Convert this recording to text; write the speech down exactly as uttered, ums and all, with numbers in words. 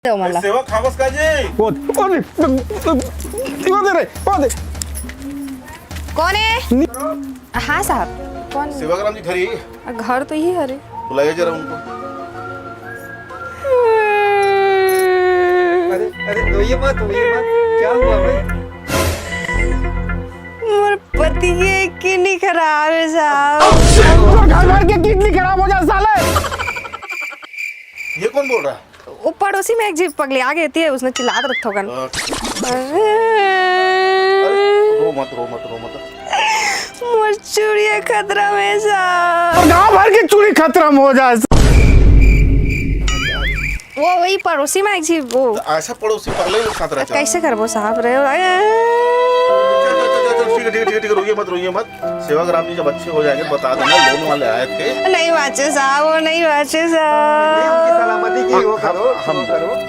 दो मला। सेवा खावस का जी? वो, वो दे, वो दे रे, वो दे। कौन है? हाँ साहब, कौन? सेवाग्राम जी घर ही। घर तो यही हरे। बुलाइए जरा उनको। अरे, अरे, रोइए मत, रोइए मत। क्या हुआ भाई? मोर पति के किडनी खराब है साहब। तोर घर भर के किडनी खराब हो जाए साले। ये कौन बोल रहा है? वो पड़ोसी में एक झी पगली आ गई थी, उसने चिल्लात रखत होगन। अच्छा। अरे, रो मत, रो मत, रो मत। मोर चूड़िया खतरा में साहब। और गांव भर की चूड़ी खतरा में हो जाए। वो वही पड़ोसी में एक झी वो। तो ऐसा पड़ोसी पगले के साथ रहता है। कैसे करबो साहब रे? चल, चल, चल, चल, ठीक है, ठीक है, ठीक है, ठीक है, रोइए मत, रोइए मत। सेवाग्राम जी जब अच्छे हो जाएंगे, बता देना, लोन वाले आए थे। नहीं बाँचे साहब, वो नहीं बाँचे साहब। नहीं, उनकी सलामती की वो हम, करो, हम, वो करो।